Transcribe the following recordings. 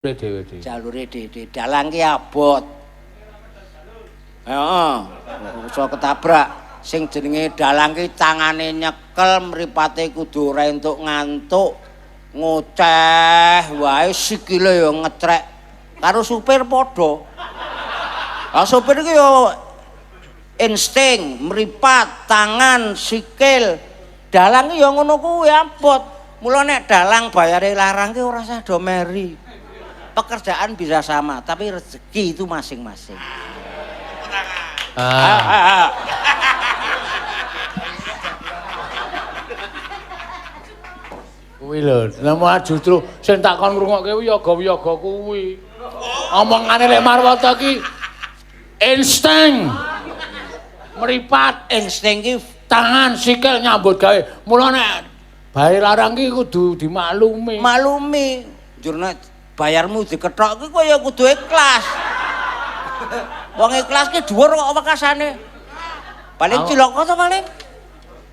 Dhewe-dhewe. Jalure dhewe. Dalang ki abot. Heeh. Iso ketabrak. Sing jenenge dalang ki tangane nyekel, mripate kudu ora entuk ngantuk, ngoceh wae sikile ya ngetrek. Karo supir padha. Lah supir ki ya insting, mripat, tangan, sikil. Dalang ki ya ngono kuwi abot. Mula nek dalang bayare larang ki ora usah do meri. Pekerjaan bisa sama, tapi rezeki itu masing-masing. Ah. Kuwi lho, lha justru sing tak kon ngrungokke kuwi yoga-yoga kuwi. Omongane Lek Marwoto ki insting. Mripat, insting ki tangan, sikil nyambut gawe. Mula nek bae larang ki kudu dimaklumi. Maklumi. Njur nek bayarmu dikethok ki kowe ya kudu ikhlas. Wong ikhlas ki dhuwur kok wekasane. Paling cilaka to paling.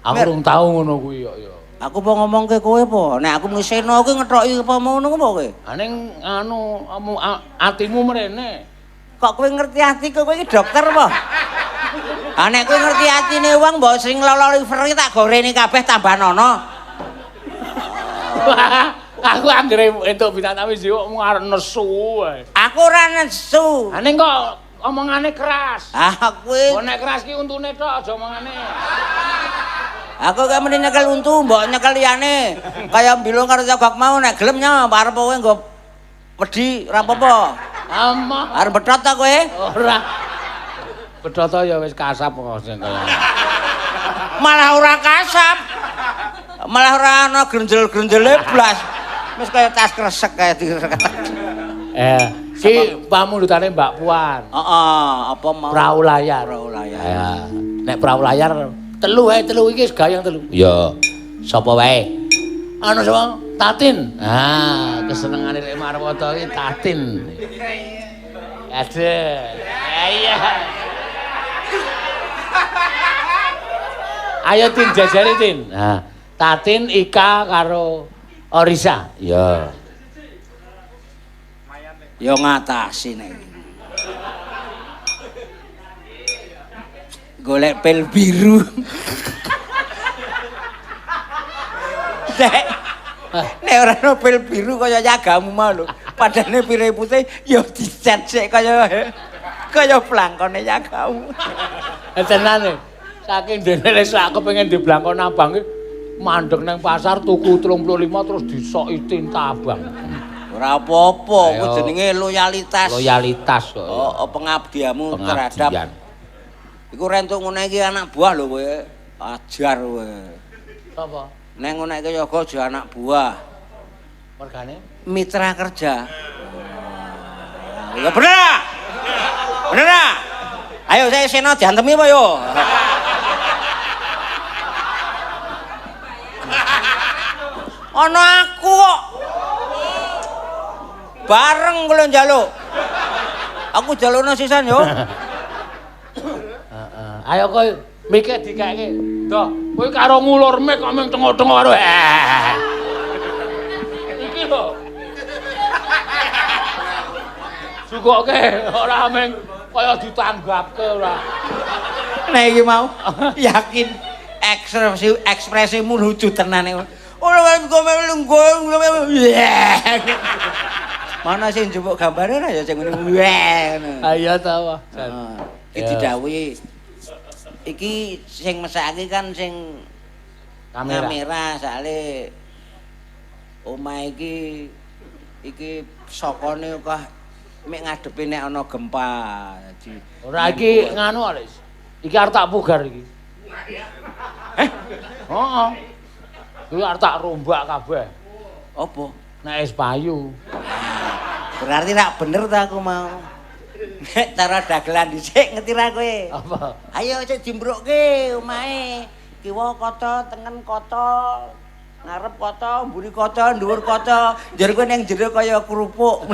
Aku urung tau ngono kuwi kok ya. Aku apa ngomongke kowe apa? Nek aku muni seno kuwi ngethoki apa ngono apa kowe? Ha ning anu atimu mrene. Kok kowe ngerti atiku kowe iki dokter apa? Ha nek kowe ngerti atine wong mbok sing lara liver iki tak gorene kabeh tambah nono. Aku anggere entuk bintang tamu wis kok arep nesu wae. Aku ora nesu. Ha ning kok omongane keras. Ah kowe. Kok nek keras ki untune tok aja omongane. Aku kaya meni nyekel untu, mbok nyekel liyane. Kaya mbilung karo cagak mau nek gelem nya arep kowe nggo wedi ora apa-apa. Amah. Arep betot ta kowe? Ora. Betot ya wis kasap kok sing kaya. Malah ora kasap. Malah ora ana grenjel-grenjele blas. Wis kaya tas kresek kaya direketek. Ki pamundhutane Mbak Puan. Heeh, apa mau? Prau layar. Prau layar. Ya. Nek prau layar telu wae, telu iki wis gayeng telu. Ya, sapa wae? Anu sapa? Tatin. Ah, kesenengane Lek Marwoto iki Tatin. Aduh. Iya. Ayo Tin jajari Tin. Nah, Tatin, Ika karo Orisa. Ya. Ya ngatasi nek. Golek pil biru. Nek ora ono pil biru kaya yagamu mau lho. Padane pire putih ya dicet sik kaya kaya blangkone yagamu. Tenan e. Saking dene wis aku pengen di blangkon abang iki mandeg nang pasar tuku 35 terus disoki tinta abang. Ora apa-apa, kuwi jenenge loyalitas. Loyalitas kok. Oh, pengabdianmu terhadap iku rentuk ngene iki anak buah lho kowe. Ajar kowe. Sapa? Nek ngene iki yoga aja anak buah. Mergane? Mitra kerja. Ya bener. Bener. Ayo saya seno diantemi apa yo? Ana aku kok. Bareng kula njaluk. Aku njalukno sisan yo. Heeh. Ayo kowe mike dikeke. Doh, kowe karo ngulur mik kok ming tengok-tengok karo. Iki lho. Jukoke ora ming kaya ditanggapke ora. Nek iki mau yakin ekspresimu lucu tenan iki. Ora mana sing njupuk gambare ora ya sing ngene. Ha iya ta wae. Iki didhawuhi. Iki sing mesake kan sing kamera soalé omah iki iki sokone kok mek ngadepi nek ana gempa. Dadi ora iki nganu Alis. Iki arep tak pugar iki. Eh? Heeh. Iki arep tak rombak kabeh. Apa? Nek wis payu. Berarti rak bener ta aku mau. Nek cara dagelan dhisik ngerti ra kowe? Apa? Ayo cek dimbrukke omahe. Kiwa kaca, tengen kaca, ngarep kaca, mburi kaca, dhuwur kaca. Njur kowe ning jero kaya kerupuk.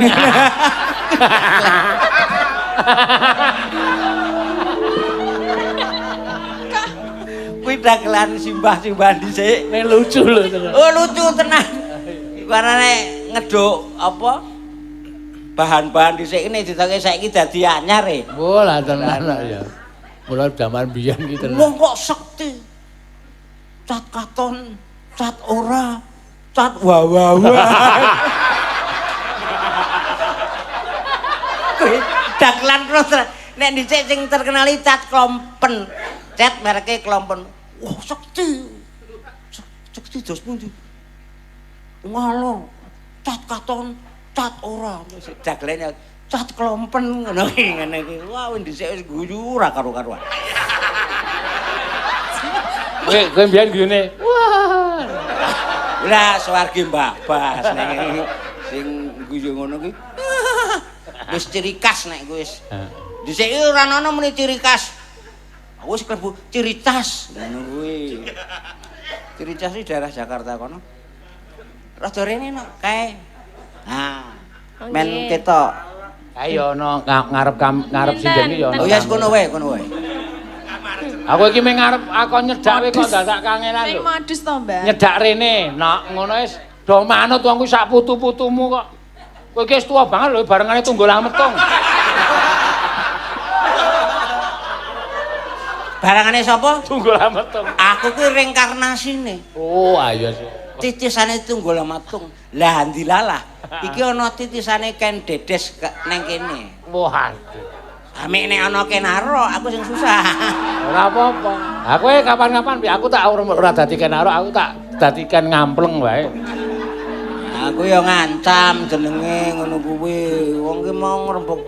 Kuwi dagelan simbah-simbah dhisik. Nek lucu lho tenan. Oh lucu tenan. Iku arane ngeduk apa? Bahan-bahan dhisik ini ditoke saiki dadi anyar e. Wah, lah tenan ya. Mula jaman biyen ki tenan. Wong kok sekti. Cat katon, cat ora, cat wawawa. Kuwi dagelan terus nek dhisik sing terkenal iki cat klompen. Cat mereke klompen. Wah, sekti. Sekti dos pundi? Ngalor. Cat katon, cat ora. Dagelane cat klompen ngono ki ngene iki. Wah, dhisik wis guyu ora karo-karuan. Kowe kowe mbiyen guyune. Wah. Lah swargi Mbah Bas nek sing guyu ngono ki. Wis ciri khas nek kuwi wis. Dhisik iki ora ana muni ciri khas. Aku wis klebu ciri khas ngono kuwi. Ciri khas iki daerah Jakarta kono. Rada rene no kae. Nah, men ketok. Kae ya ana ngarep ngarep sinden iki ya ana. Oh ya kono wae, kono wae. Aku iki mung ngarep aku nyedak kowe kok dadak kangelan Sing lho. modus to, Mbak. Nyedak rene, nak ngono wis do manut wong kuwi sak putu-putumu kok. Kowe iki wis tuwa banget lho barengane tunggul ametung. Barangane sapa? Tunggul ametung. Aku kuwi reinkarnasine. Oh, ayo sih. Titisane tunggul ametung. Lah ndilalah. Iki ana titisane Ken Dedes neng kene. Wah, aduh. Ame nek ana Ken Arok aku sing susah. Ora apa-apa. Aku kapan-kapan aku tak ora dadi Ken Arok, aku tak dadi Ken Ngampleng wae. Aku ya ngancam jenenge ngono kuwi. Wong ki mau ngrembug.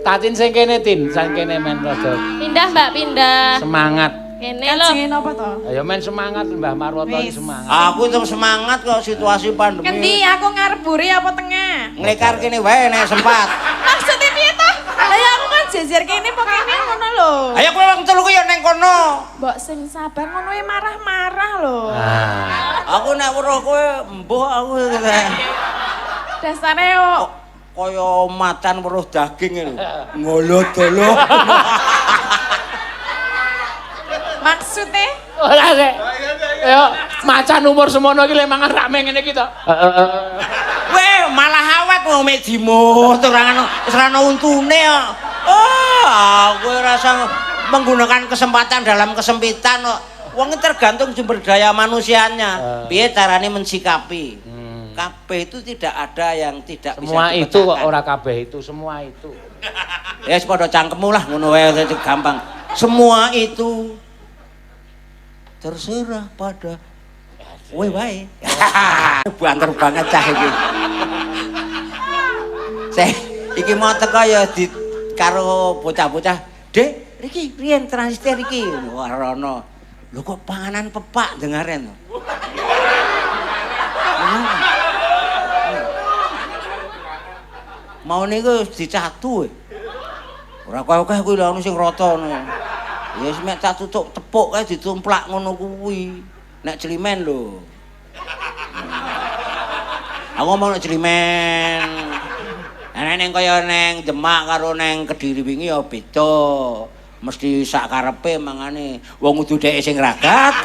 Tatin sing kene Tin, sing kene men rada. Pindah, Mbak, pindah. Semangat. Kene lho. Kajenge napa to? Ayo men semangat Mbah Marwoto iki semangat. Aku itu semangat kok situasi pandemi. Ngendi aku ngarep buri apa tengah? Nglekar kene wae nek sempat. Maksudnya piye to? Lah ya aku kan jejer kene apa kene ngono lho. Ayo kowe wong telu ku ya neng kono. Mbok sing sabar ngono e marah-marah lho. Ah. Aku nek weruh kowe embuh aku. Dasare yo kaya macan weruh daging lho. Ngolo-dolo. Maksudnya? Ora sik. Ayo macan umur semono iki lek mangan rame ngene iki to. Weh, malah awet wong mek dimut ora ono wis ora ono untune kok. Oh, aku rasa menggunakan kesempatan dalam kesempitan kok. Wong tergantung sumber daya manusianya. Piye carane mensikapi? Kabeh itu tidak ada yang tidak semua bisa itu kok ora kabeh itu, semua itu. Ya wis padha cangkemmu lah ngono wae gampang. Semua itu terserah pada kowe wae. Banter banget cah iki. Seh, iki mau teko ya di karo bocah-bocah. Dek, riki riyen transistor iki. Wah, rono. Lho kok panganan pepak dengaren to. Mau niku dicatu. Ora akeh kuwi lho ono sing rata ngono. Ya wis mek tak tutuk tepuk kae ditumplak ngono kuwi. Nek jlimen lho. Aku ngomong nek jlimen. Nek ning kaya neng Demak karo neng Kediri wingi ya beda. Mesti sak karepe mangane. Wong kudu dheke sing ragat.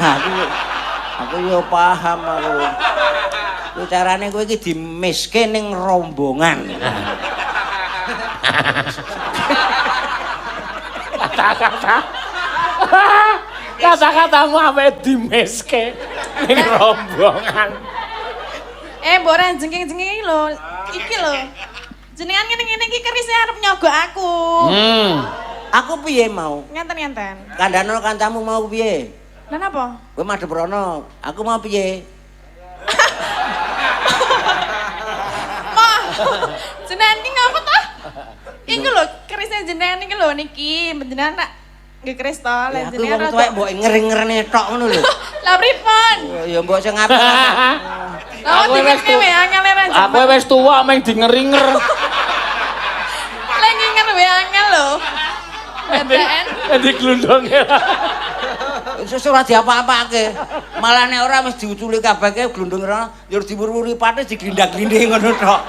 Aku ya paham aku. Kuwi carane kowe iki dimiske ning rombongan. Kata-kata. Kata-katamu ape dimiske ning rombongan. Mbok ora jengking-jengking iki lho. Iki lho. Jenengan ngene-ngene iki kerise arep nyogok aku. Aku piye mau? Ngenten-ngenten. Kandhane kancamu mau piye? Lah napa? Kowe madhep rono, aku mau piye? Ma. Jenengan iki ngapa toh? Iki lho kerise jenengan iki lho niki, jenengan tak nggih keris to, lah Aku jenengan wong tuwek mbok ngeri-ngerene tok ngono lho. Lah pripun? Ya mbok sing apik. Lah dikene wae angel ra. Aku wis tuwa meng dingeringer. Lah nginger wae angel lho. Dadakan. Endi glundonge. Wis ora diapa-apake. Malah nek ora wis diuculi kabehke glundung rono, njur diwur-wuri patis diglindak-glinding ngono tok.